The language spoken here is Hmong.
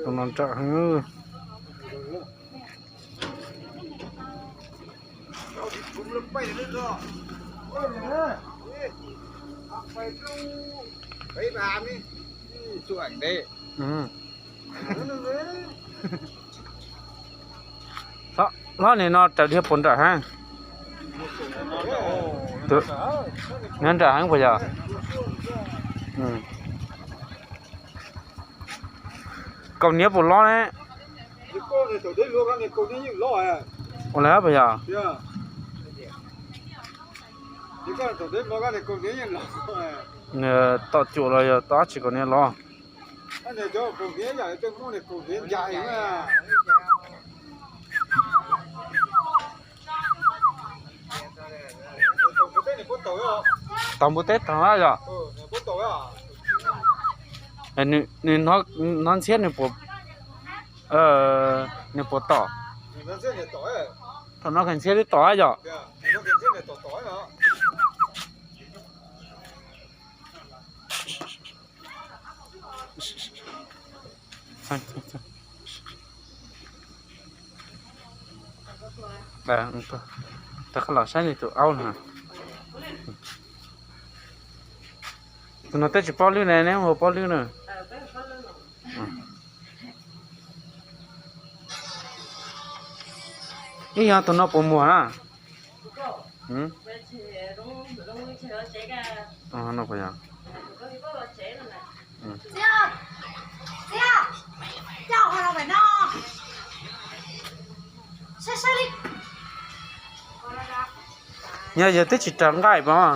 Tus no nrawm heev. Hlob, nim no raws dhia puas nrawm heev? Nws nrawm heev puas yog? Kaus hniav puas loj ne? Ua li puas yog? Nws tom cuam los yog tom dab tsi kaus hniav loj? Tau npua teb tau yog? Nws hnov ntxhiab nws puas, nws puas tom? Thaum no khaws ntxhiab twb tom yog? Rov qab los saib nws tus aub no. Tus no twb tsis paub lwb ne, neb hu paub lwb na. Ib yog tus no puas muag na? Yog yog twb tsis raws nqaij pom.